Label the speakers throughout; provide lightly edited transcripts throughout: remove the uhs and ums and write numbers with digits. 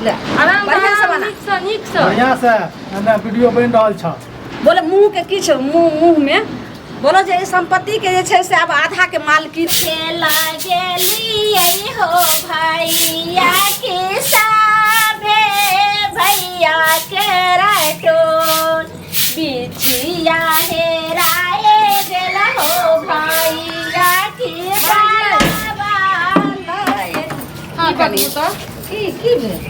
Speaker 1: ले
Speaker 2: आराम
Speaker 1: बढ़िआँ से बना।
Speaker 2: नीकसँ नीकसँ
Speaker 3: बढ़िआँ से एने वीडियो बनि रहल छह
Speaker 1: बोले मुँह के किछु मुँह मुँह में बोलो जे ई संपत्ति के जे छै से आब आधा के मालकिन
Speaker 4: खेला गेलियै हो भैया के साभे भैया के रटोल बिछिया हेराए गेल हो भैया के बाबा
Speaker 2: की करू तऽ
Speaker 1: की की भेल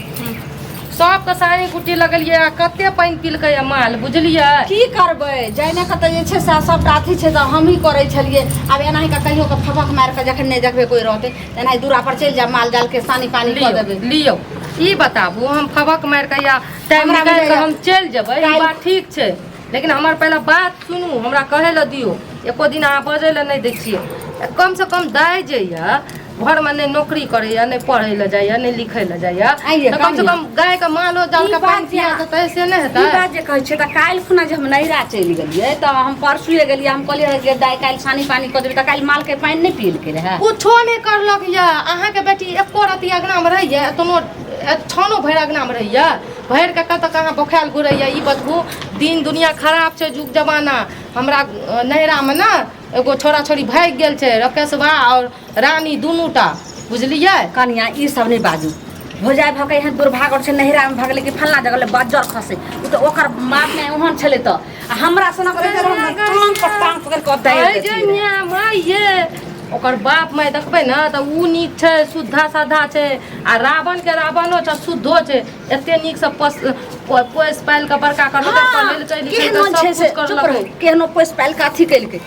Speaker 2: सबके सानी कुट्टी लगलियै आ कते पानि पिलकै या माल बुझलियै
Speaker 1: की करबै जाने के तऽ जे छै से सबटा अथी छै तऽ हमही करै छलियै आब एनाही के कहियो के फफक मारि कऽ जखन नहि देखबै कोइ रहतै तऽ एनाही दूरा पर चलि जायब माल जाल के सानी पानी कऽ
Speaker 2: लियौ
Speaker 1: देबै
Speaker 2: लियौ ई बताबू हम फबक मारि कऽ या टाइम
Speaker 1: हमरा
Speaker 2: निकालि कऽ
Speaker 1: बुझाइया-
Speaker 2: हम चलि जेबै ई
Speaker 1: काल्हि-
Speaker 2: बात ठीक छै लेकिन हमर पहिले बात सुनू हमरा कहै लए दियौ एको दिन अहाँ बजै लए नहि दै छियै कमसँ कम दाइ जे यऽ घरमे नहि नौकरी करैया नहि पढ़ै लए जाइया नहि लिखै लए जाइया
Speaker 1: आइये,
Speaker 2: तऽ कमसँ
Speaker 1: कनिये।
Speaker 2: कम गायके मालो जालके
Speaker 1: ई बात
Speaker 2: पानि पिया
Speaker 1: जे-
Speaker 2: देतै से नहि
Speaker 1: ई
Speaker 2: हेतै
Speaker 1: बात जे कहै छियै तऽ काल्हि खुना जे हम नैहरा चलि गेलियै तऽ हम परसुए गेलियै हम कहलियै जे दाइ काल्हि सानी पानी कऽ देबै तऽ काल्हि मालके पानि नहि पियलकै रहए
Speaker 2: कुछो नहि करलक यऽ अहाँके बेटी एको रति अङ्गनामे रहैया एतनो छानो भरि अङ्गनामे रहैया भरि कऽ कतऽ कहाँ बोखायल घुरैया ई बतबू दिन दुनिया खराब छै जुग जमाना हमरा नैहरामे ने एगो छोरा छोरी भागि गेल छै रकेशबा आओर रानी दुनूटा बुझलियै
Speaker 1: कनिया ई सब नहि बाजू भौजाइ भऽ कऽ एहन दुर्भाग्य छै नैहरामे भऽ गेलै कि फल्लाँ जगह ले बज्जर खसै ओ तऽ ओकर बाप माय ओहन छलै तऽ आ हमरा सनक रहै तऽ हम टांग पर टांग पकड़ि कऽ दाबि
Speaker 2: अइ जे
Speaker 1: दैतियै रहए।
Speaker 2: माय माय ये ओकर बाप माय देखबै ने तऽ उ नीक छै शुद्धा साधा छै आ रावणके रावणो छै शुद्धो छै एते नीकसँ पोस पोसि पालि कऽ बड़का करलकै पढ़ेलकै लिखेलकै
Speaker 1: केहनो छै
Speaker 2: सब
Speaker 1: से
Speaker 2: कुछ
Speaker 1: चुप
Speaker 2: करलकै
Speaker 1: रहू केहनो पोसि पालि कऽ अथी केलकै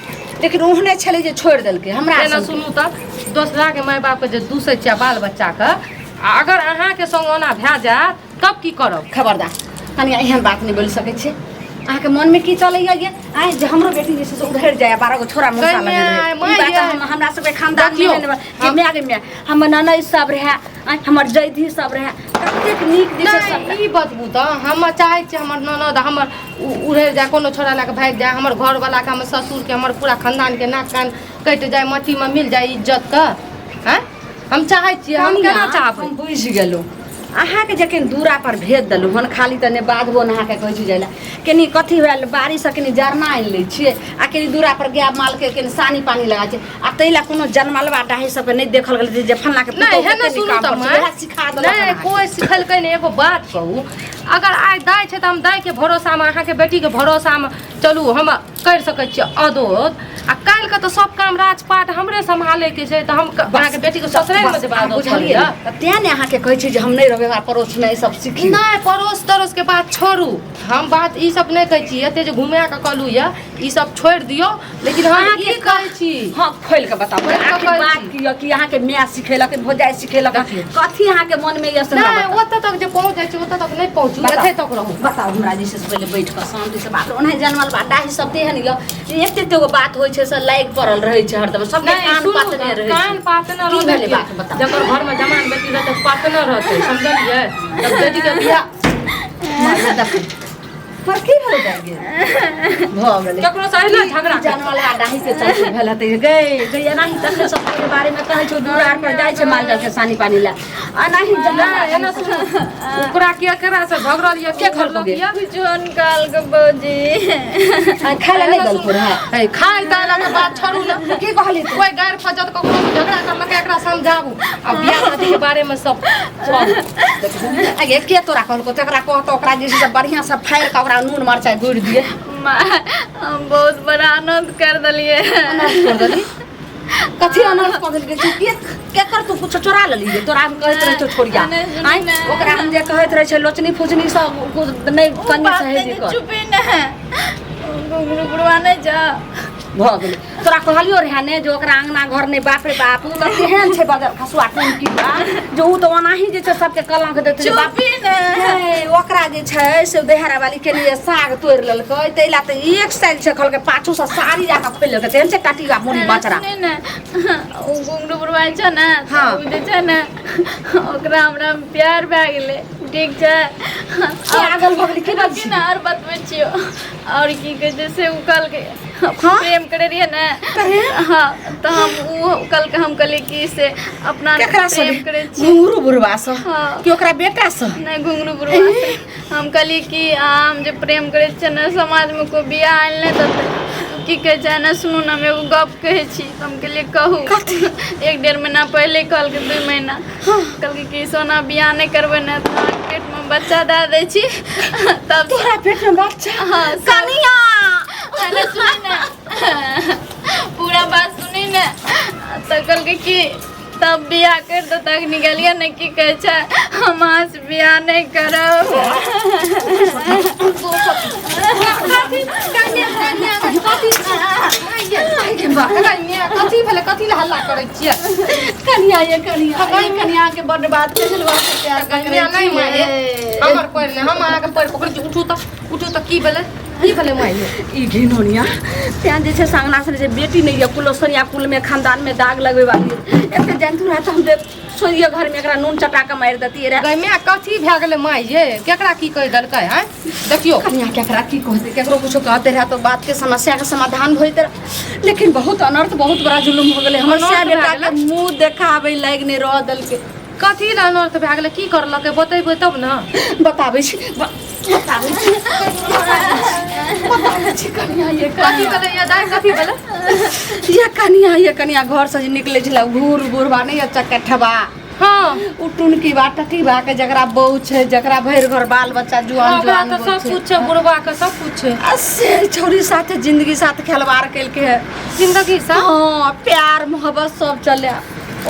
Speaker 1: लेकिन ओहने छलै जे छोड़ि देलकै हमरा
Speaker 2: एना
Speaker 1: सनके।
Speaker 2: सुनू तऽ दोसराके माय बापके जे दूसै छियै बाल बच्चाके आ अगर अहाँके संग ओना भए जायत तब की करब
Speaker 1: खबरदार कनिया एहन बात नहि बोलि सकै छी अहाँके मनमे की चलैया ये आँय जे हमरो बेटी जे छै से उधरि जाय 12 गो छोरा मौसा
Speaker 2: गै
Speaker 1: लगल रहै
Speaker 2: माय,
Speaker 1: ई बात
Speaker 2: माय
Speaker 1: हम हमरा सबके खानदान
Speaker 2: देखियौ,
Speaker 1: मे नहि कि माय गे माय हमर ननैद सब रहै आँय हमर जैधी सब रहै कतेक नीक जे छै
Speaker 2: नहि
Speaker 1: सबटा
Speaker 2: ई बतबू तऽ हम चाहै छियै हमर ननद हमर उड़ै जाय कोनो छोड़ा लए कऽ भागि जाय हमर घरवलाके हमर ससुरके हमर पूरा खानदानके नाक कान कटि जाय माटीमे मिल जाय इज्जतके आँय हम चाहै छियै हम
Speaker 1: कनिया,
Speaker 2: केना चाहबै
Speaker 1: हम बुझि गेलहुँ अहाँके जखन दूरा पर भेज देलहुँ हन खाली तऽ नहि बाधबो अहाँके कहै छी जाय लए कनि कथी भेल बाड़ीसँ कनि जरना आनि लै छियै आ कनि दूरा पर गाय मालके कनि सानी पानी लगा छै आ ताहि लए कोनो जनमलबा डाही सबके नहि देखल गेल जे फल्लाँके
Speaker 2: नहि
Speaker 1: पुतोहु
Speaker 2: हे ने
Speaker 1: कते नीक
Speaker 2: सुनू
Speaker 1: काम
Speaker 2: तऽ
Speaker 1: करै छै,
Speaker 2: माय
Speaker 1: वएह सिखा देलक
Speaker 2: नहि
Speaker 1: अहाँके।
Speaker 2: कोइ सिखेलकै नहि एगो बात कहू अगर आइ दाइ छै तऽ हम दाइके भरोसामे अहाँके बेटीके भरोसामे चलू हम करि सकै छियै अदोद आ काल्हिके तऽ सब काम राजपाट हमरे सम्हालैके छै तऽ हम अहाँके बेटीके ससुरारिमे
Speaker 1: बस,
Speaker 2: जेबै
Speaker 1: अहाँ
Speaker 2: अदोद
Speaker 1: बुझलियै
Speaker 2: करैलए
Speaker 1: ने? तऽ तें ने अहाँके कहै छी जे हम नहि रहबै हमरा पड़ोसमे ई सब सीखी
Speaker 2: नहि पड़ोस तड़ोसके बात छोड़ू हम बात ई सब नहि कहै छी एते जे घुमा कऽ कहलहुँ यऽ ई सब छोड़ि दियौ लेकिन हम
Speaker 1: अहाँके
Speaker 2: ई कहै छी
Speaker 1: हाँ खोलि कऽ बताउ
Speaker 2: खोलि कऽ
Speaker 1: आखिर
Speaker 2: कहै
Speaker 1: बात
Speaker 2: छी।
Speaker 1: की यऽ कि अहाँके माय सिखेलक भौजाइ सिखेलक
Speaker 2: देखियौ।
Speaker 1: कथी अहाँके मनमे यऽ से हमरा
Speaker 2: नहि
Speaker 1: बताउ।
Speaker 2: ओतऽ तक जे पहुँच जाइ छी ओतऽ तक नहि पहुँचू
Speaker 1: बताउ।
Speaker 2: एतै तक रहू
Speaker 1: बताउ हमरा जे छै से पहिले बैठ कऽ शान्तिसँ बात ओनाहि जनमल बा डाही सब तेहन यऽ जे एते एते गो बात होइ छै से लागि पड़ल रहै छै हरदम सबके
Speaker 2: नहि
Speaker 1: कान
Speaker 2: सुनू
Speaker 1: पातने
Speaker 2: तऽ,
Speaker 1: रहै
Speaker 2: कान
Speaker 1: छै
Speaker 2: पातने
Speaker 1: की
Speaker 2: रहतै
Speaker 1: भेलै बात बताउ।
Speaker 2: जकर घरमे जवान बेटी रहतै पातने रहतै समझलियै तब बेटीके बियाह
Speaker 1: मारना देखू। पर की भऽ जाइ गेल भऽ गेलै
Speaker 2: ककरो से अहिना झगड़ा कर
Speaker 1: जानवर डाही के चलते भेल हेतै गै गै एनाही तखने सब के बारे में कहै छौ दूर आर पर जाइ छै माल जाल के सानी पानी लए एनाही
Speaker 2: नहि एना सुनू ओकरा के केकरा से झगड़ल यऽ के करलक यऽ
Speaker 4: कुछो निकाल के बौजी
Speaker 1: खाय लए नहि देलको रहए
Speaker 2: हे खाय ताय लए के बात छोड़ू ने
Speaker 1: की कहली तू?
Speaker 2: कोई गारि फजत ककरो से झगड़ा करलक एकरा समझाबू आ बियाह शादी के बारे में सब छोड़ू
Speaker 1: आगे के तोरा कहलको तकरा कहतो ओकरा जे छै से बढ़िआँ से फाड़ि कऽ ओकरा नून मरचाइ गुड़ि दिए
Speaker 4: माँ हम बहुत बड़ा अनर्थ कर देलिए
Speaker 1: अनर्थ कर देली कथी अनर्थ कऽ देलकै तू के केकर तू कुछो चोरा लेली तोरा हम कहैत रहै छौ छोड़िया
Speaker 4: नहि, सुनू
Speaker 1: आँय
Speaker 4: ने।
Speaker 1: ओकरा हम जे कहैत रहै छै लोचनी फुचनी सब कुछ नहि कनी सहेजी कर
Speaker 4: चुपे न घुंघरू बुढ़वा नहीं जा
Speaker 1: भऽ गेलै तोरा कहलियो रहए ने जे ओकरा अङ्गना घर नहि बाप रे बाप ओ तऽ केहन छै बजर खसुआ कोन की बा जे ओ तऽ ओनाही जे छै सबके कलंक देतै जे बाप
Speaker 4: चुपी ने
Speaker 1: हे, ओकरा जे छै से देहरा वाली के लिए साग तोड़ि लेलकै ताहि लए तऽ एक साइल छै कहलकै पाछू से साड़ी जाकऽ खोलि लेलकै तेहन छै टाटिया मुड़ी बचरा
Speaker 4: सुने ने ओ घुंघरू बुढ़वा छै ने
Speaker 1: हाँ।
Speaker 4: ओ जे छै ने ओकरा हमरा में प्यार भए गेलै ठीक छै
Speaker 1: पागल भऽ गेलै की बात
Speaker 4: रुकी ने आओर बतबै छियौ आओर की कहै छै से ओ कहलकै
Speaker 1: हाँ?
Speaker 4: प्रेम करे रहिए ने। हाँ, तऽ हम ओ कल हम कहलियै कि से अपना
Speaker 1: केकरा से?
Speaker 4: प्रेम करै छी।
Speaker 1: घुंघरू बुढ़वा से?
Speaker 4: हाँ।
Speaker 1: कि ओकरा बेटा से?
Speaker 4: नहि, घुंघरू बुढ़वा से। हम कहलियै कि हम जे प्रेम करै छियै ने, समाजमे कोइ बियाह आनि नहि देतै। की कहै छै ने, सुनू ने, हम एगो गप कहै छी। तऽ हम कहलियै कहू। एक डेढ़ महीना पहिले कहलकै, 2 महीना कहलकै कि सोना, बियाह नहि करबै ने तऽ अहाँके पेटमे बच्चा दए दै छी तब।
Speaker 1: तोरा पेट में बच्चा?
Speaker 4: हाँ।
Speaker 1: कनिया!
Speaker 4: पहले सुनी ने, पूरा बात सुनी ने। तऽ कहलकै कि तब बियाह कर दो। तक निकलिए ने, की कहै छै, हम अहाँ से बियाह नहि करब।
Speaker 2: कन्या, कन्या, कथी कन्या, कथी भेलै? कथी लए हल्ला करै छियै?
Speaker 1: कनिया, ये कनिया, ये कनिया के बड्ड बात कहै छलहुँ अहाँके प्यार
Speaker 2: कन्या
Speaker 1: करै
Speaker 2: नहि माय,
Speaker 1: छियै।
Speaker 2: हमर पैर नहि, हम अहाँके पैर पकड़ै छी। उठू तऽ, उठू तऽ। की भेलै, की भेलै माय?
Speaker 1: ई घिनौनिया तें जे छै सांगना से जे बेटी नहि यऽ कुलोसनिया कुल में, खानदान में दाग लगबै वाली। एते जानतू रहा तऽ हम जे सोइए घर में एकरा नून चटा के मारि देतियै रे।
Speaker 2: गै माय, कथी भए गेलै माय? ये केकरा की कहि देलकै? आँय, देखियौ।
Speaker 1: कनिया, केकरा की कहते? केकरो कुछो कहते रहे तो बात के समस्या के समाधान होते रहे, लेकिन बहुत अनर्थ, बहुत बड़ा जुलुम हो गेलै हमर।
Speaker 2: अनर्थ
Speaker 1: सै
Speaker 2: भए
Speaker 1: बेटा के
Speaker 2: गेलै?
Speaker 1: मुंह देखाबै लायक नहि रह देलकै।
Speaker 2: कथी लए अनर्थ भए गेलै? की करलकै? बतेबै तब ने।
Speaker 1: बताबै छी, बताबै छी, बताबै छी कनिया, ये
Speaker 2: कथी
Speaker 1: कनिया।
Speaker 2: भेलै ये दाइ, कथी भेलै?
Speaker 1: ये कनिया, ये कनिया, घर से जे निकले छलै घूर बुढ़बा नहि यऽ चकठबा?
Speaker 2: हाँ।
Speaker 1: उ टुनकी बा टटी बा के जकरा बहू छै, जकरा भरि घर बाल बच्चा जुआन
Speaker 2: ओकरा
Speaker 1: जुआन
Speaker 2: तऽ
Speaker 1: बहु
Speaker 2: सब
Speaker 1: छै।
Speaker 2: कुछ छै, बुढ़वा के सब कुछ छै।
Speaker 1: आ से छौरी साथे जिंदगी साथ खेलवाड़ केलकै है।
Speaker 2: जिंदगी सा?
Speaker 1: हाँ, प्यार मोहब्बत सब चले,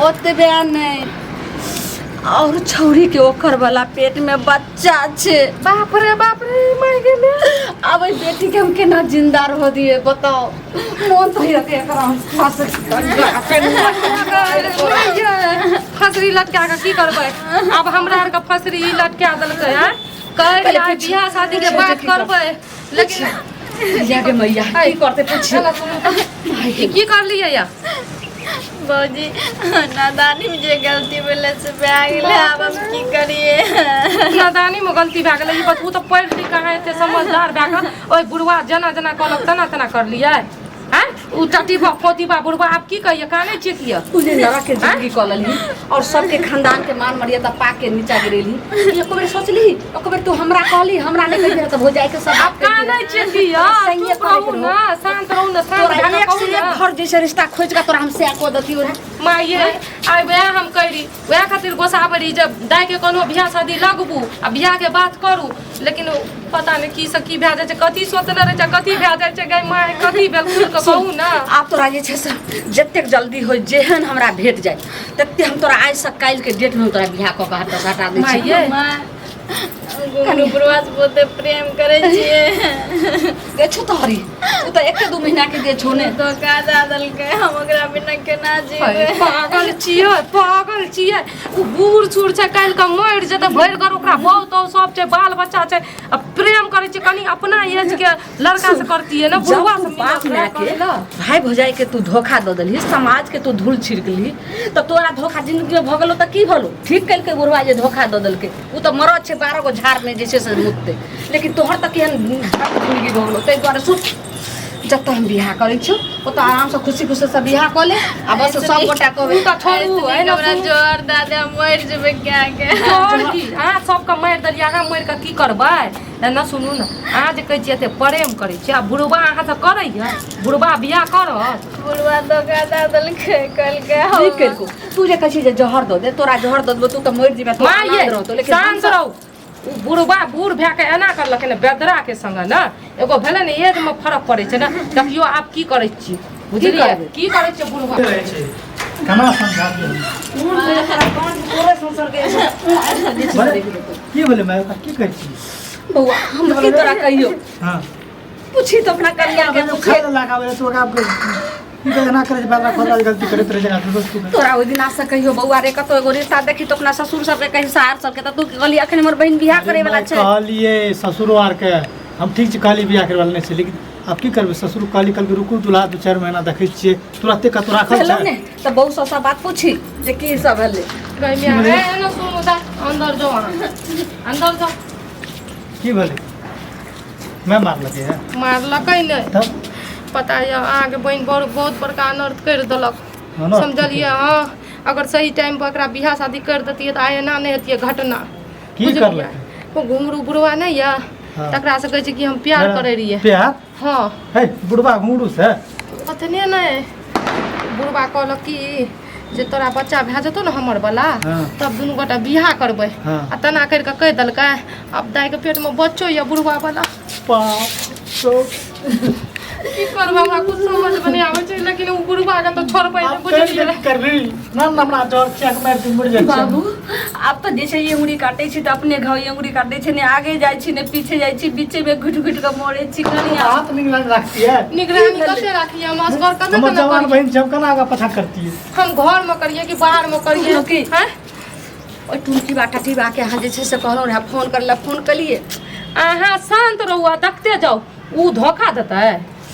Speaker 1: ओतबे नहि, और छौरी के ओकर वाला पेट में बच्चा छै।
Speaker 2: बाप रे बाप रे, माय गेलै।
Speaker 1: आब एहि बेटी के हम केना जिंदा रह दिए, बताओ? मोन तो होइए कि एकरा हम फांसी
Speaker 2: फसरी लटका के की करबै? आब हमरा आरके फसरी ई लटका देलकै। हैं कहै
Speaker 1: पहिले
Speaker 2: आइ
Speaker 1: पूछ-
Speaker 2: बियाह शादी के
Speaker 1: पूछियौ
Speaker 2: बात
Speaker 1: जे की करबै।
Speaker 2: करबै, लेकिन
Speaker 1: मैया के मैया, की करते पूछियो।
Speaker 2: चलो सुनू तऽ, ई की करलियै या?
Speaker 4: भौजी, नादानी में जे गलती भेलै से भए गेलै, आब हम की करिए?
Speaker 2: नादानी में गलती भए गेलै? ई बतबू तऽ, पढ़ि लिख कऽ अहाँ एते समझदार भए कऽ ओहि बुढ़वा जेना जेना कहलक तेना तेना करलियै? आँय, उ टटीबा फोतीबा बुढ़वा आब की कहिए? कानै छियै किया?
Speaker 1: तू जे नरक के जिंदगी कऽ लेलही और सबके खानदान के मान मर्यादा पा के नीचा गिरेलही, एको बेर सोचली? एको बेर तू हमरा कहली? हमरा नहि कहिए तऽ भौजाई के सब
Speaker 2: आब
Speaker 1: बात कहि
Speaker 2: कानै
Speaker 1: दिहे।
Speaker 2: छियै किया?
Speaker 1: संगे
Speaker 2: चुप
Speaker 1: करैत
Speaker 2: रहू
Speaker 1: रहू।
Speaker 2: ने, शांत रहू ने, शांत
Speaker 1: तोरा
Speaker 2: भए कऽ
Speaker 1: एक
Speaker 2: कहू
Speaker 1: से
Speaker 2: ने।
Speaker 1: एक घर जैसे रिश्ता खोज के तोरा हम सएह कऽ देतियौ रहे।
Speaker 2: माये, आइ वएह हम करी, वएह खातिर गोसाबै रही जब दाइके कोनो बियाह शादी लगबू आ बियाहके बात करू, लेकिन पता नहि की से की भए जाइ छै, कथी सोचने रहै छै, कथी भए जाइ छै। गै माय, कथी भेल? खुलि कऽ कहू ने।
Speaker 1: आब तोरा जे छै से जतेक जल्दी होइ, जेहन हमरा भेट जाय तते हम तोरा आइ से काल्हि के डेट में हम तोरा बियाह कऽ के हटा हटा दै छी।
Speaker 2: माये।
Speaker 4: घुंघरू बुढ़वा से बहुते प्रेम करै छियै।
Speaker 1: गे छौ तोहरी, ओ तऽ एके दू महीना के जे छौ ने।
Speaker 4: धोखा दए देलकै, हम ओकरा बिना केना जीबै?
Speaker 2: पागल छियै, पागल छियै। ओ बूढ़ सूढ़ छै, काल्हि के मरि जेतै, भरि घर ओकरा बहु तहु सब छै, बाल बच्चा छै, आ प्रेम करै छै। कनि अपना एज के लड़का से करतियै ने।
Speaker 1: जब
Speaker 2: बुढ़वा
Speaker 1: तू
Speaker 2: से
Speaker 1: बाप
Speaker 2: मिलल
Speaker 1: माय के
Speaker 2: रहै ने।
Speaker 1: भाई भौजाई के तू धोखा दऽ देलही, समाज के तू धूल छिड़कलही, तऽ तोरा धोखा जिंदगी में भऽ गेलौ तऽ की भेलौ? ठीक केलकै बुढ़वा जे धोखा दऽ देलकै। ओ तऽ मरद छै, 12 गो झाड़मे जे छै से मुततै, लेकिन तोहर तऽ केहन जिंदगी भऽ गेलौ। ताहि दुआरे सुन, जतऽ हम बियाह करै छियौ ओतऽ आरामसँ खुशी खुशीसँ बियाह कऽ ले आ बस सब गोटा कहबै।
Speaker 2: ओ तऽ छोड़ू है ने।
Speaker 4: हमरा जोर दए दे, हम मरि जेबै क्या के।
Speaker 2: तोहर की? अहाँ सबके मारि देलियै, अहाँ मरि कऽ की करबै? एना सुनू ने, अहाँ जे कहै छियै एते प्रेम करै छियै, आ बुढ़बा अहाँसँ करैया? बुढ़बा बियाह करत?
Speaker 4: बुढ़वा धोखा दए देलकै, कहलकै हम
Speaker 1: ठीक केलको। तू जे कहै छी जे जहर दऽ दे, तोरा जहर दऽ देबो, तू तऽ मरि जेबे, तू
Speaker 2: माँ
Speaker 1: आनन्द
Speaker 2: ये
Speaker 1: रहतौ, लेकिन
Speaker 2: शांत
Speaker 1: हमसब-
Speaker 2: रहू। ओ बुढ़बा बूढ़ भए कऽ एना करलकै ने बेदराके संगे ने। एगो भेलै ने, एजमे फरक पड़ै छै ने। देखियौ आब की करै छी, बुझलियै?
Speaker 1: करबै?
Speaker 2: की करै छियै बुढ़बा?
Speaker 3: रहै छै, केना समझा दियै हम?
Speaker 1: बौआ,
Speaker 3: की भेलै माय? ओकरा की कहै छी?
Speaker 1: हम की तोरा कहियौ?
Speaker 3: हँ।
Speaker 1: पूछी तऽ अपना कनिया के पूछे।
Speaker 3: खाय लगा तू ओकरा की कहै, एना करै छै बाबा, खोला गलती करैत रहै छै दोस्त तू।
Speaker 1: तोरा ओहि दिना से कहियो, बौआ रे, कतौ एगो रिश्ता देखी तऽ अपना ससुर सबके कही, सार सबके, तऽ तू कहली अखन हमर बहिन बियाह करे वाला छै।
Speaker 3: कहलिए ससुरो आरके हम, ठीक छै कहली, बियाह करे वाला नहि छै, लेकिन आब की करबै? ससुर कहली, कहलकै रुकू दुल्हा, 2-4 महीना देखै छियै, तुरते कतौ राखल
Speaker 1: भेलौ
Speaker 3: छै।
Speaker 1: ने तऽ बहू सबसँ बात पूछी जे की सब भेलै।
Speaker 2: ए, एना सुनू दा, अंदर जाओ, अहाँ अंदर जाओ।
Speaker 3: की भेलै? मैं मारलकै है?
Speaker 2: मारलकै नहि।
Speaker 3: तब?
Speaker 2: पता यऽ अहाँके बहिन बड़ बहुत बड़का अनर्थ करि देलक।
Speaker 3: अनर्थ?
Speaker 2: समझलियै? हँ, अगर सही टाइम पर एकरा बियाह शादी करि देतियै तऽ आइ एना नहि हेतियै घटना।
Speaker 3: की
Speaker 2: बुझलियै?
Speaker 3: करलकै?
Speaker 2: ओ घुंघरू बुढ़वा नहि यऽ?
Speaker 3: हाँ।
Speaker 2: तकरा से कहै छै कि हम प्यार करै रहियै।
Speaker 3: प्यार?
Speaker 2: हँ।
Speaker 3: हे, बुढ़वा घुंघरू से?
Speaker 2: अतने नहि, बुढ़वा कहलक कि जे तोरा बच्चा भए जेतौ ने हमर वाला,
Speaker 3: हाँ।
Speaker 2: तब दुनू गोटा बियाह करबै।
Speaker 3: हाँ।
Speaker 2: आ तना करि कऽ कहि देलकै। आब दाइके पेटमे बच्चो यऽ बुढ़वा वाला।
Speaker 3: बाप तो
Speaker 2: की करबै, हमरा कुछ समझमे नहि आबै छै, लेकिन ओ बुढ़वा के तऽ छोड़बै नहि।
Speaker 3: आब कर
Speaker 2: बुझलियै?
Speaker 3: करबी ना ना, हमरा डर छै, मारि दिन मरि जाइ छै।
Speaker 1: बाबू, आब तऽ जे छै ई अंगुरी काटै छी तऽ अपने घाव ई अंगुरी काटै छै। ने आगे जाइ छी, ने पीछे जाइ छी, बीचेमे घुटि घुटि कऽ मरै छी कनिया।
Speaker 3: हाथ निगरानी रखती है।
Speaker 2: निगरानी कते राखिए हम असगर? कते
Speaker 3: हमर
Speaker 2: केना
Speaker 3: जवान
Speaker 2: करियै?
Speaker 3: बहन छै, हम केना आगा पाछा करतियै?
Speaker 2: हम घरमे करियै कि बाहरमे करियै?
Speaker 1: की?
Speaker 2: हैं?
Speaker 1: ओहि टुनकी बा टटीबा के अहाँ जे छै से कहलहुँ रहए फोन करै लए, फोन केलियै?
Speaker 2: अहाँ शान्त रहू आ देखते जाउ। ओ धोखा देतै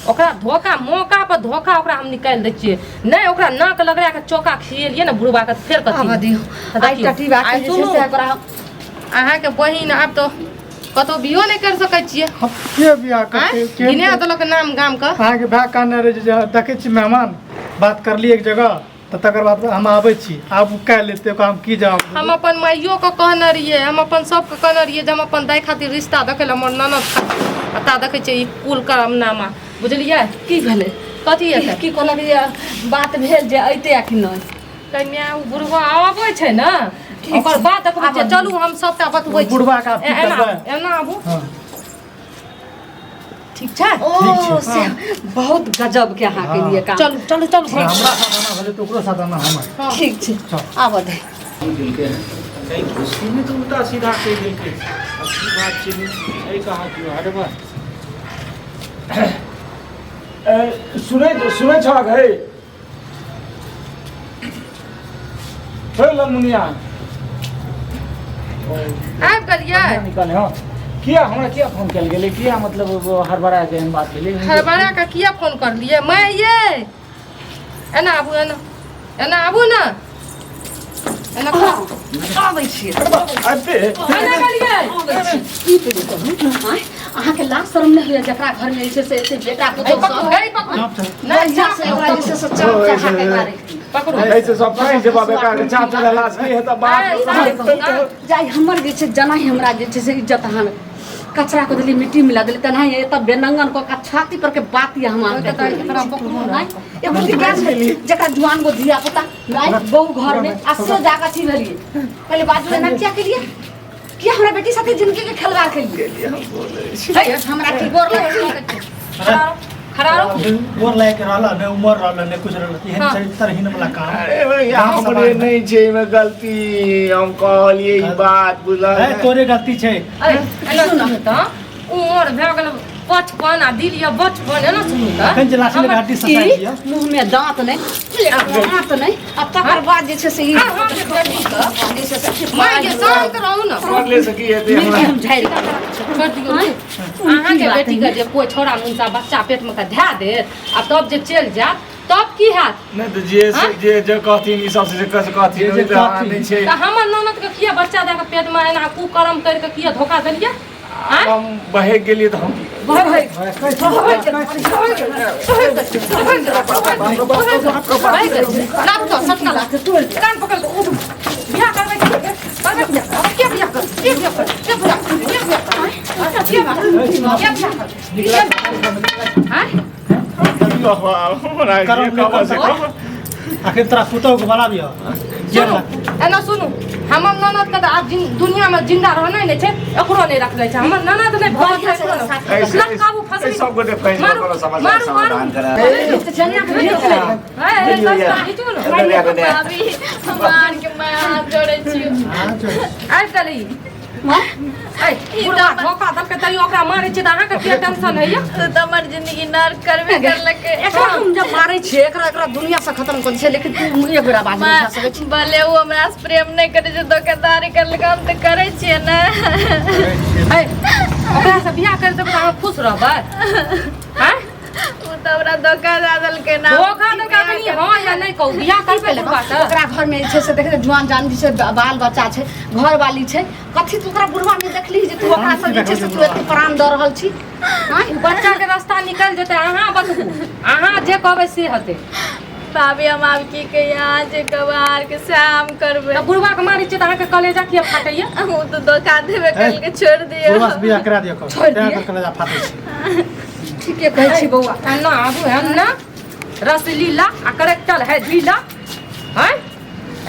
Speaker 2: ओकरा, धोखा मौका पर धोखा ओकरा हम निकालि दै छियै। नहि, ओकरा नाक लगरा के चौका खिएलियै ने बुढ़वा के, फेर कथी?
Speaker 1: आबऽ दियौ।
Speaker 2: तऽ
Speaker 1: आइ
Speaker 2: देखियौ,
Speaker 1: टटीबा के
Speaker 2: आइ
Speaker 1: जे छै
Speaker 2: सुनू।
Speaker 1: से ओकरा
Speaker 2: अहाँके बहिन आब तऽ कतहु बियो नहि करि सकै छियै।
Speaker 3: हम के बियाह
Speaker 2: आँय?
Speaker 3: करते के?
Speaker 2: गिना देलक नाम गाम के।
Speaker 3: अहाँके भाय कहने रहै जे देखै छी मेहमान, बात करलियै एक जगह, तऽ तकर बाद हम आबै छी। आब ओ काल्हि लेतै, ओकरा हम की जवाब देबै?
Speaker 2: हम अपन माइयोके कहने रहियै, हम अपन सबके कहने रहियै जे हम अपन दाइ खातिर रिश्ता देखै लए, हमर ननद खातिर, आ ता देखै छियै ई कुल करमनामा। बुझलियै?
Speaker 1: की भेलै?
Speaker 2: कथी हेतै?
Speaker 1: की कहलक जे बात भेल जे अइतै आ कि नहि?
Speaker 2: कन्या, ओ बुढ़वा आबै छै ने, ओकर बात देखबै छियै। चलू, हम सबटा बतबै छी।
Speaker 3: बुढ़वा के आब की
Speaker 2: एना
Speaker 3: करबै?
Speaker 2: एना आबू।
Speaker 3: हँ।
Speaker 2: ठीक छै।
Speaker 1: ओ
Speaker 3: ठीक छै।
Speaker 1: से बहुत गजब के अहाँके लिए काम।
Speaker 2: चलू चलू चलू।
Speaker 3: हमरा साथ आना भेलै तऽ ओकरो साथ आना हमर।
Speaker 2: हँ।
Speaker 1: ठीक छै।
Speaker 3: चल।
Speaker 1: आबऽ दे।
Speaker 5: देलकै हँ कहीं खुशीमे तऽ उल्टा सीधा कहि देलकै। आब की बात छै? छै कहाँ केओ? अरे बा, सुनै सुनै छहक? हे हे लमुनिया।
Speaker 2: आबि गेलियै?
Speaker 5: निकाले। हँ, किया हमरा किया फोन कयल गेलै? किया मतलब हड़बड़ा के एहन बात भेलै?
Speaker 2: हड़बड़ा के किया फोन करलियै? मैं ये एना आबू, एना एना आबू ने, एना खड़ा।
Speaker 1: आबै छियै।
Speaker 5: अरे।
Speaker 2: एना गेलियै?
Speaker 1: आबै छी। की कहियै कहू? आँय, अहाँके लाज शरम नहि होइया? जकरा घरमे जे छै से एते बेटा
Speaker 2: ए,
Speaker 1: पुतहु
Speaker 2: पकड़ू,
Speaker 1: सब
Speaker 2: हे, पकड़ू।
Speaker 1: नहि से ओकरा जे छै से चाप चढ़ा के मारै।
Speaker 2: पकड़ू।
Speaker 5: ऐसे सब कहै छै बाबे का चाप चलेला से की हेतै बाप?
Speaker 2: ए, शान्त।
Speaker 1: जाय हमर जे छै जेनाहि हमरा जे छै से इज्जत अहाँ कचरा को देली, मिट्टी मिला देली, तेनाही एतऽ बेनंगन कऽ के छाती पर के बात यऽ हम अहाँके।
Speaker 2: ओहिके तऽ एकरा पकड़ू ने।
Speaker 1: आँय, एगो विकास भेल जकरा जुआन गो धिया पुता आँय, बहू घर में आ से जाकऽ अथी भेलियै। पहिले बाजू, एना किया केलियै? किया हमरा बेटी साथे जिंदगी के खिलवाड़ केलियै? हे, हमरा की गोर लगै छी?
Speaker 2: खड़ा रहो, खड़ा रहो।
Speaker 3: गोर लागि के रहल ने, उमर रहल ने, कुछ रहल, एहन
Speaker 2: हाँ।
Speaker 3: चरित्रहीन वाला काम।
Speaker 5: अरे भैया, हमरे नहि छै एहिमे गलती, हम कहलियै ई बात बुझल।
Speaker 3: है, तोरे गलती छै।
Speaker 2: ए, एना सुनू तऽ, उमर भए गेल 55 आ दिल यऽ बचपन। एना सुनू तऽ।
Speaker 3: अखन जे लाठी लगा हड्डी ससारि
Speaker 1: ई
Speaker 3: दिअ।
Speaker 1: मुँह में दांत नहि, दांत नहि, आ तकर बाद जे छै से ई
Speaker 2: आ, हम जे बेटी के
Speaker 1: जे छै से
Speaker 2: माय गे, शान्त रहू ने।
Speaker 5: करले से की हेतै
Speaker 1: मिलके
Speaker 5: हमरा?
Speaker 1: हम झाड़ि
Speaker 2: छोड़ि दियौ ने। अहाँके बेटीके जे कोइ छौड़ा मुनसा बच्चा पेटमे के धए देत आ तब जे चलि जायत, तब की हैत?
Speaker 5: नहि तऽ जे से जे जे कहथिन ई सब से जे कहथिन,
Speaker 3: जे जे
Speaker 5: ओहि तऽ अहाँ
Speaker 3: कहथिन।
Speaker 5: नहि छै।
Speaker 2: तऽ हमर ननदके किया बच्चा दए कऽ पेटमे एना कुकर्म करि कऽ किया धोखा देलियै? आँय?
Speaker 5: हम बहकि गेलियै तऽ हम की करबै?
Speaker 2: लाब तऽ सटका लाब, कान पकड़ कऽ उठ। बियाह करबै कि करबै कि के बियाह कर, के बियाह कर, के बियाह कर, के बियाह कर, के बियाह कर, के बियाह कर, आँय?
Speaker 5: हमरा जे
Speaker 3: करम नहि
Speaker 5: कहबऽ से
Speaker 3: कर
Speaker 5: कहबऽ।
Speaker 3: आखिर तोरा पुतहु के बना दिअ।
Speaker 2: सुनू, एना सुनू, हमर ननद के तऽ आब दुनियामे जिंदा रहनाइ नहि छै, एकरो नहि रखने छै। हमर ननद नहि भऽ
Speaker 1: बढ़िआँ से साथ।
Speaker 2: लटकाबू फसरी।
Speaker 5: सब गोटे फँसि
Speaker 2: मारू,
Speaker 5: कोनो समस्या
Speaker 2: मारू, मारू।
Speaker 5: समाधान करा।
Speaker 2: हे, हे, सस्ता घिचू ने।
Speaker 4: भाभी, हम अहाँके मैं हाथ जोड़ै छी।
Speaker 2: आबि गेलै ई। ऐ, बुढ़वा धोखा देलकै तैयो ओकरा मारै छियै तऽ अहाँके किया टेंशन होइया?
Speaker 4: ओ तऽ हमर जिंदगी नर्क करबे करलकै।
Speaker 1: एकरा हम जब मारै छियै, एकरा एकरा दुनिया से खत्म कर छियै, लेकिन तू एक बेर आवाज नहि उठा सकै छी।
Speaker 4: भले ओ हमरा से प्रेम नहि करै छै, धोखाधड़ी करलकै, हम तऽ करै छियै ने।
Speaker 2: ऐ, ओकरा से बियाह करि देबै तऽ अहाँ खुश रहबै? आँय?
Speaker 4: ओ तऽ तऽ हमरा धोखा दऽ देलकै ना।
Speaker 2: धोखा देलकै कनी हँ या नहि कहू बियाह करबै बुढ़बा से?
Speaker 1: ओकरा घर में जे छै से देखै जुआन जान जे छै बाल बच्चा छै घरवाली छै कथी तू ओकरा बुढ़वा में देखली जे तू ओकरा से जे छै से तू एते प्राण दऽ रहल छी आँय?
Speaker 2: ओ बच्चा के रास्ता निकलि जेतै अहाँ बतबू अहाँ जे कहबै से हेतै।
Speaker 4: भाभी हम आब की कहिए अहाँ जे कहबै अहाँ आरके सएह हम करबै।
Speaker 2: तऽ बुढ़वा के मारै छियै तऽ अहाँके कलेजा किया फाटैया?
Speaker 4: ओ तऽ धोखा देबे कलकै छोड़ि दियौ।
Speaker 3: बुढ़वा से बियाह करा दियौ
Speaker 1: छोड़ि
Speaker 3: तें
Speaker 1: दिअ।
Speaker 3: कर कलेजा फाटै छै।
Speaker 1: ठीके कहै छी बौआ।
Speaker 2: एना आबू एना रसलीला आ करेक्टर है ढीला हैं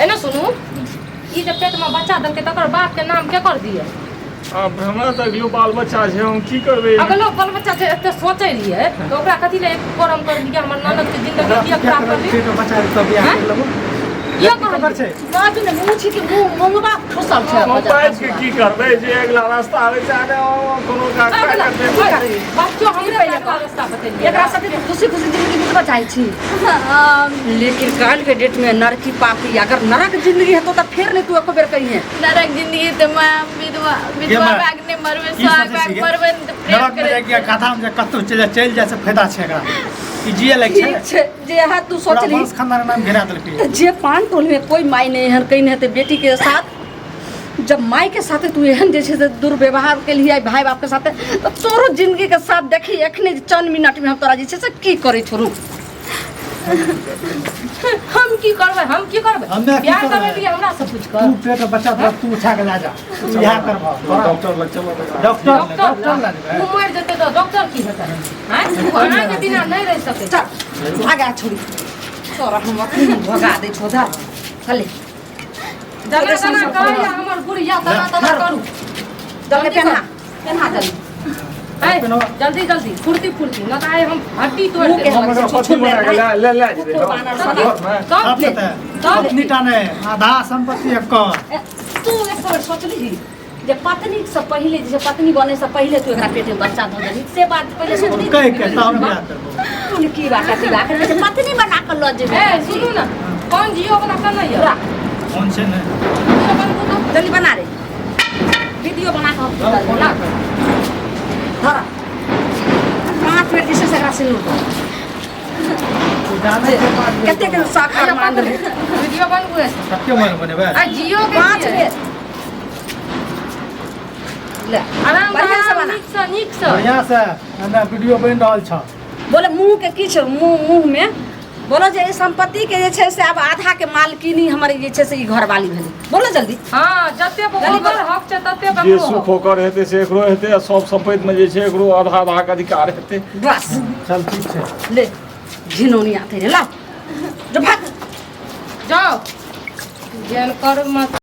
Speaker 2: एना सुनू ई जे पेटमे बच्चा देलकै तकर बापके नाम केकर दियै?
Speaker 5: आब हमरा तऽ अगलो बाल बच्चा छै हम की करबै?
Speaker 2: अगलो बाल बच्चा छै एते सोचै रहियै तऽ ओकरा कथी लए एक करम कर लियै हमर ननद के जिंदगी किया खराब कर
Speaker 3: पेट में बच्चा के बियाह कर लेबो।
Speaker 2: किया
Speaker 3: खबर छै
Speaker 1: बाजू ने मुँह छी कि मुँह मुँहबा ठुसल छै।
Speaker 5: हम बाजि के की करबै जे अगला रास्ता आबै छै आने कोनो काज करबै।
Speaker 2: बच्चो हमरे पहिले रास्ता बतेलियै।
Speaker 1: एकरा सबके खुशी खुशी जिंदगी बितबऽ चाहै छी लेकिन काल्हि के डेट में नरकी पापी अगर नरक जिंदगी हेतौ तऽ फेर नहि तू एको बेर कहिहे
Speaker 4: नरक जिंदगी तऽ मैं विधवा विधवा
Speaker 3: माय,
Speaker 4: भाग नहि मरबै
Speaker 3: की
Speaker 4: सुहाग
Speaker 3: सोचै
Speaker 4: भाग
Speaker 3: छियै?
Speaker 4: मरबै ने तऽ प्रेम
Speaker 3: नरक में
Speaker 4: करै
Speaker 3: जाके कथा में जे कतौ चलि जा चलि जाइ से फायदा छै एकरा ई जिए लायक छै।
Speaker 1: ठीक छै जे अहाँ तू
Speaker 3: पूरा
Speaker 1: सोचली
Speaker 3: वंश खानदान नाम घेरा देलकै।
Speaker 1: तऽ जे पान टोल में कोई माय नहि एहन कहीं हेतै बेटी के साथ जब माय के साथे तू एहन जे छै से दुर्व्यवहार केलियै भाय बाप के साथे तऽ तोरो जिंदगी के साथ देखी एखने चंद मिनट में हम तोरा जे छै से की करै छौ रुक।
Speaker 2: हम की करबै हम की करबै?
Speaker 3: हमे की
Speaker 2: बियाह
Speaker 3: करबै?
Speaker 2: करबै लिए हमरा से पूछ
Speaker 3: तू
Speaker 2: कर
Speaker 3: पेट में बच्चा तोरा तू उठा के ला जा तू इएह करबह
Speaker 5: डॉक्टर लग चलो।
Speaker 3: डॉक्टर
Speaker 2: डॉक्टर
Speaker 3: डॉक्टर ला जेबै।
Speaker 2: ओ मरि जेतै तऽ डॉक्टर की हेतै? आँय अहाँके बिना नहि रहि सकै।
Speaker 1: चल भागा छोड़ी तोरा हम अखनी भगा दै छौ धर चले
Speaker 2: जना तना कहैया हमर बुढ़िया तना तना करू।
Speaker 1: जल्दी पेन्हा पेन्हा जल्दी।
Speaker 2: ऐ, जल्दी जल्दी फुर्ती फुर्ती न तऽ आइ हम हड्डी तोड़ि
Speaker 1: मुँह के
Speaker 2: देब।
Speaker 5: हम एकरा पति बना के ले ले ले जेबै
Speaker 1: कुकुर बानर सब।
Speaker 5: घरमे।
Speaker 2: तब
Speaker 3: सब
Speaker 2: ले,
Speaker 3: पता है।
Speaker 2: तब
Speaker 3: पत्नी टा नहि आधा संपत्ति एकर।
Speaker 1: ए, तू एक बेर सोचलिही जे पत्नी से पहिले जे पत्नी बने से पहिले तू एकरा पेट में बच्चा धऽ देलही से बात पहिले सोचली?
Speaker 3: कहि के तब बियाह करबो।
Speaker 1: तू की बात की बात जे पत्नी बना कऽ लऽ जेबै।
Speaker 2: ए सुनू ने कौन जियो वाला केना यऽ?
Speaker 3: कौन छै ने
Speaker 2: जियो बनबू तऽ
Speaker 1: जल्दी बना रे वीडियो बना कऽ हम
Speaker 2: ला।
Speaker 1: धर 5 बेर जे छै से एकरा सिन्दूर दऽ।
Speaker 3: तू जानै छै 5 बेर।
Speaker 1: कतेक शौक अरमान रहै।
Speaker 2: वीडियो बनबू
Speaker 3: कते मन बनेबै?
Speaker 2: आ जियो के
Speaker 1: 5 बेर ले
Speaker 2: आराम
Speaker 1: बढ़िआँ से बना।
Speaker 2: नीक से नीक से
Speaker 3: बढ़िआँ से हमरा वीडियो बनि रहल छ।
Speaker 1: बोले मुँह के किछु मुँह मुँह में बोलो जे ई संपत्ति के जे छै से आब आधा के मालकिनी हमर जे छै से ई घरवाली भेलै। बोलो जल्दी।
Speaker 2: हाँ जते
Speaker 1: जल्दी
Speaker 2: ओकर हक छै तते
Speaker 5: जे
Speaker 2: ककरो
Speaker 5: सुख
Speaker 2: हक।
Speaker 5: ओकर हेतै से एकरो हेतै आ सब संपत्ति में जे छै एकरो आधा आधा के अधिकार हेतै।
Speaker 1: बस
Speaker 3: चल ठीक छै।
Speaker 1: ले घिनौनी आते रे ला जो भाग
Speaker 2: जाओ जेन कर मत।